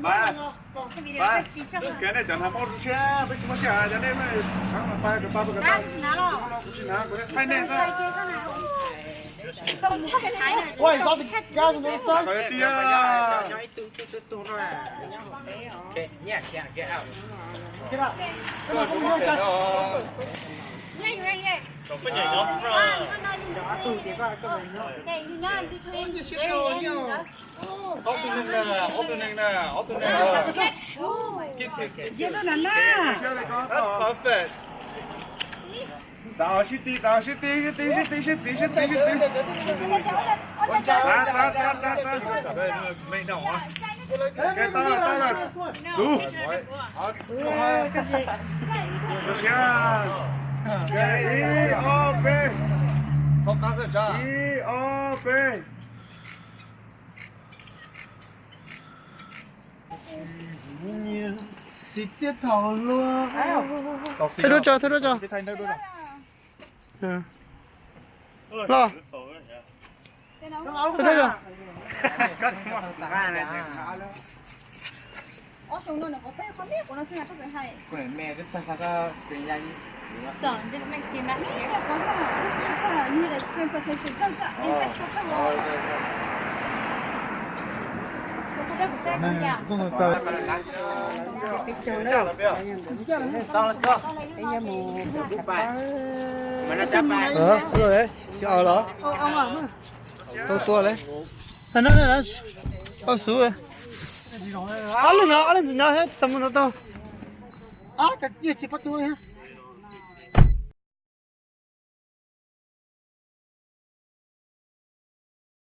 Mas, mas, kev nej cov hnav mob tsis siab, peb tsis muaj sij hawm, cov nej, kuv tsis hnav, kuv thaij nej xwb. Qhov tiag. Ob tug neeg na, ob tug neeg na, ob tug neeg na. That's perfect. Txav sib ti, txav sib ti, sib ti, sib ti, sib txiv, sib txiv, sib txiv. Txav, txav, txav, txav, txav. Kev tau lawm, tau lawm. Xub. Ib, ob, peb. Ib, ob, peb. Txiv txiaj thaum luag. Thaij duab tso, thaij duab tso. Los. Thaij duab tso. Tsis o los? Tau tua li. Tau xub. Ob leeg no, ob leeg ntxim no thiab, tau mus no tau. Tsis pab tua.